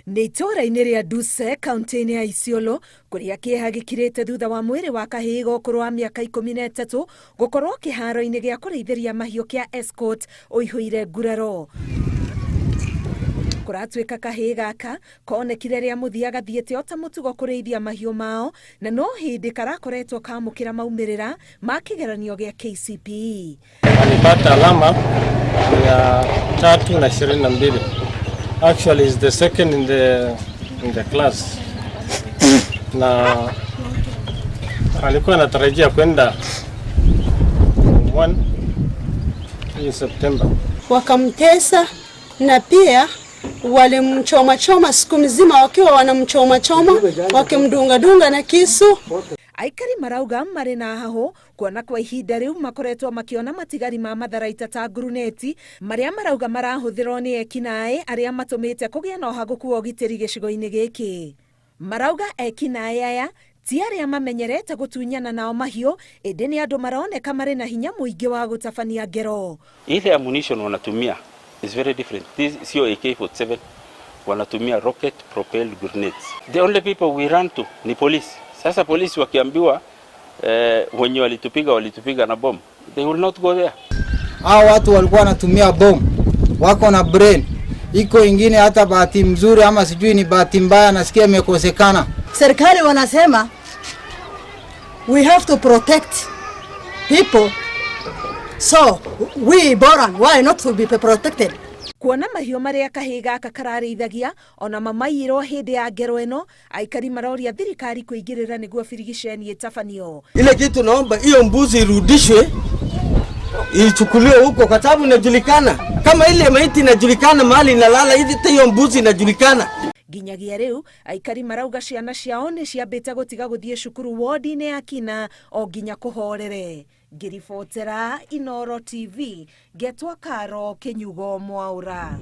Nĩ itũũra-inĩ rĩa Duse kaunti-inĩ ya Isiolo kũrĩa kĩeha gĩkirĩte thutha wa mwĩrĩ wa kahĩĩ ga ũkũrũ wa mĩaka 13 gũkorwo kĩharo-inĩ gĩa kũrĩithĩria mahiũ kĩa Escort ũihũire nguraro. Kũratuĩka kahĩĩ gaka konekire rĩa mũthia gathiĩte o ta mũtugo kũrĩithia mahiũ mao na no hĩndĩ karakoretwo kamũkĩra maumĩrĩra ma kĩgeranio gĩa KCPE. Alipata alama 322. Actually is the second in the class, na alikuwa anatarajia kwenda form 1 hii September. Wakamtesa na pia walimchoma choma siku mzima, wakiwa wanamchoma choma, wakimdunga dunga na kisu. Aikari marauga marĩ na hahũ kuona kwa ihinda rĩu makoretwo makiona matigari ma matharaita ta nguruneti marĩa marauga marahũthĩrwo nĩ ekinaĩ arĩa matũmĩte kũgĩe na ũhagũku wa ũgitĩri gĩcigo-inĩ gĩkĩ. Marauga ekinaĩ aya ti arĩa mamenyerete gũtunyana nao mahiũ, ĩndĩ nĩ andũ maroneka marĩ na hinya mũingĩ wa gũtabania ngero. Ile ammunition wanatumia is very different. This sio AK47, wanatumia rocket propelled grenades. The only people we run to ni polisi. Sasa polisi wakiambiwa wenye walitupiga na bomb, they will not go there. Hao watu walikuwa wanatumia bomu, wako na brain. Iko ingine hata bahati mzuri ama sijui ni bahati mbaya, nasikia imekosekana. Serikali wanasema we have to protect people, so we Boran, why not to be protected? Kuona mahiũ marĩa kahĩĩ gaka kararĩithagia ona mamaiyĩrwo hĩndĩ ya ngero ĩno, aikari maroria thirikari kũingĩrĩra nĩguo birigiceni ĩtabanio. Ile kitu naomba hiyo mbuzi irudishwe, ichukuliwe huko, kwa sababu inajulikana kama ile maiti inajulikana mahali inalala, hivi hiyo mbuzi inajulikana. Nginyagia rĩu aikari marauga ciana ciao nĩ ciambĩte gũtiga gũthiĩ cukuru wodi-inĩ ya Kina o nginya kũhorere. Ngĩribotera Inoro TV, ngetwa Karo Kĩnyugo Mwaũra.